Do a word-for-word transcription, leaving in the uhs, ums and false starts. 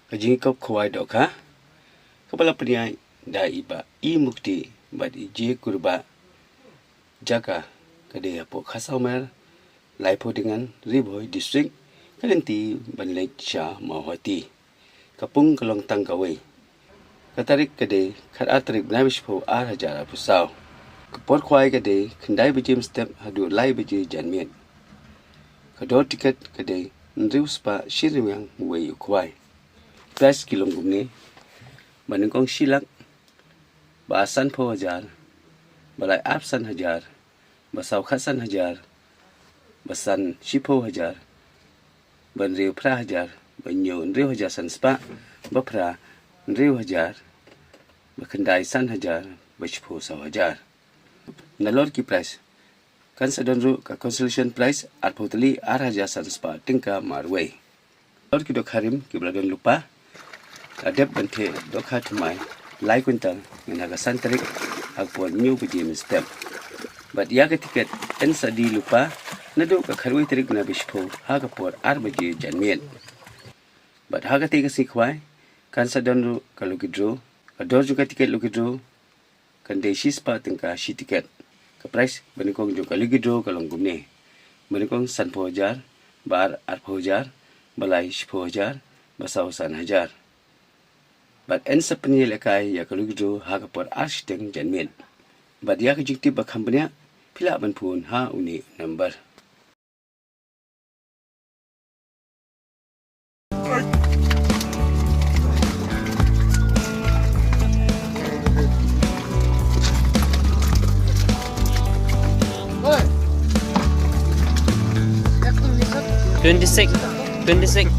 Ka jingkop khwai dohkha kaba la pynïaid da i Bah I Mukti bad i J Kurbah jaka ka dei hapoh Khasaw Mer, Laiphew Dyngan, Ri Bhoi District, ka lynti ban leit sha Mawhati. Ka pung ka long tang kawei. Ka tarik ka dei khatar tarik bnai ba shiphew ar hajar arphew saw. Ka por khwai ka dei khyndai baje mynstep haduh lai baje janmiet. Ka dor tiket ka dei hynriew spah shi ryngwiang uwei u khwai. Prize ki long kumne: ba nyngkong shi lak, ba ar sanphew hajar, ba lai arphew san hajar, ba saw khatsan hajar, ba san shiphew hajar, ba hynriew phra hajar, ba hynñiew hynriew hajar san spah, ba phra hynriew hajar, ba khyndai san hajar, ba shiphew saw hajar. Nalor ki prize kan sa don ruh ka consolation prize arphew tylli ar hajar san spah tyngka marwei. Nalor ki dohkha rim kiba la don lypa, la dep ban theh dohkha thymmai lai kwintal, ngin ha ka san tarik ha ka por hynñiew baje mynstep. Bad ïa ka tiket yn sa die lypa naduh ka khatwei tarik bnai ba shiphew ha ka por ar baje janmiet. Bad ha katei ka sngi khwai kan sa don ruh ka lucky draw. Ka dor jong ka tiket lucky draw kan dei shi spah tyngka shi tiket. Ka prize ba nyngkong jong ka lucky draw ka long kumne: ba nyngkong sanphew hajar, ba ar arphew hajar, ba lai shiphew hajar, ba saw san hajar. Bad yn sa pynïalehkai ïa ka lucky draw ha ka por ar shiteng janmiet. Bad ïa ka jingtip ba kham bniah phi lah ban phone ha une u number. Twenty-six. Twenty-six.